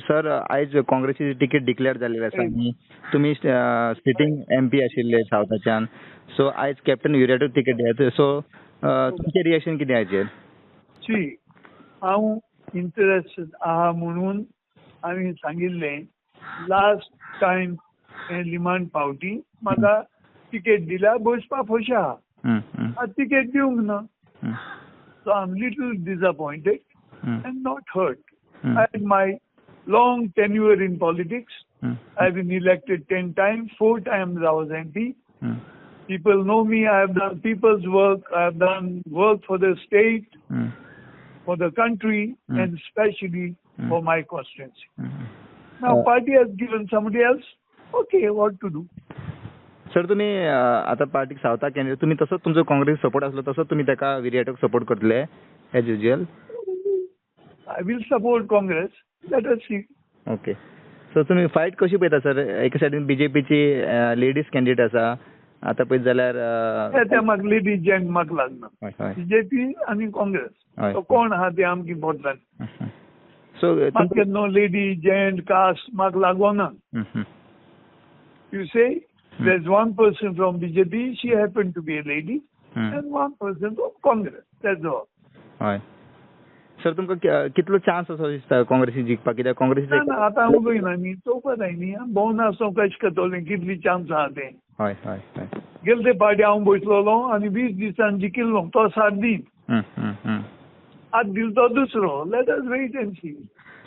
Sir, आयज काँग्रेसीची ticket declare जाल्ली आसा न्ही. तुमी सिटींग एमपी आशिल्ले सावथाच्यान. सो आयज कॅप्टन विरियाटोक तिकीट दिल्या, सो तुमचें रिएक्शन कितें हाचेर? सी, हांव इंटरेस्ट आहा म्हणून हांवें सांगिल्लें. लास्ट टायम हे लिमान फावटी म्हाका तिकेट दिल्या, बसपा खोशी आहा. आतां तिकेट दिवंक ना, so I am little disappointed and not hurt. I had my long tenure in politics. I've been elected 10 times, four times I was MP. People know me. I have done people's work. I have done work for the state, for the country, and especially for my constituency. Now, party has given somebody else. Okay, what to do? Sir, तुमी आतां पार्टीक सावथाक candidate, तुमी तसोच तुमचो Congress support आसलो, तसोच तुमी ताका विरियाटोक सपोर्ट करतले as usual? I will support Congress. Let us see. Okay, so तुमी फायट कशी पळयता सर? एका सायडीन बीजेपीची लेडीज कॅन्डिडेट आसा, आतां पळयत जाल्यार ते म्हाका लेडीज जेंट म्हाका लागना. हय हय बीजेपी आनी काँग्रेस, तो कोण आहा ते आमकां इम्पॉर्टंट. सो म्हाका नो लेडी जेंट कास्ट म्हाका लागोना. You say there's one person from BJP, she happened to be a lady, and one person from Congress. That's all. हय सर, तुमकां कितलो चान्स असो दिसता काँग्रेसी जिखपाक? कित्याक काँग्रेसी ना ना, आतां हांव उलयना न्ही, चोवपा जाय न्ही. भोंवन आसतो कशें करतलें, कितली चान्स आहा तें. हय हय हय गेले ते पावटी हांव बसलोलो आनी 20 दिसांनी जिखिल्लो तो 7 दीस. हम्म, हम्म, हम्म. आतां दिलो तो दुसरो. Let us wait and see.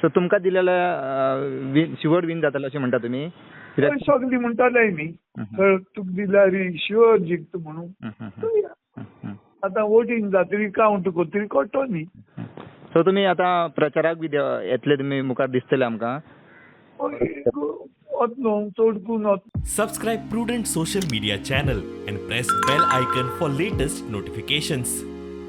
So तुमकां दिलेल्या शुअर विन जातलो अशें म्हणटा तुमी कित्याक? सगळीं म्हणटाले न्ही, तर तुका दिल्यार शुअर जिखता म्हणून. चोया. आतां वोटींग जातरी, कावंट करतरी कळटलो न्ही. सो तुमी आतां प्रचाराक बी येतले, तुमी मुखार दिसतले आमकां? वतलो, चड करून वतलो. Subscribe Prudent Social Media channel and press bell icon for latest notifications.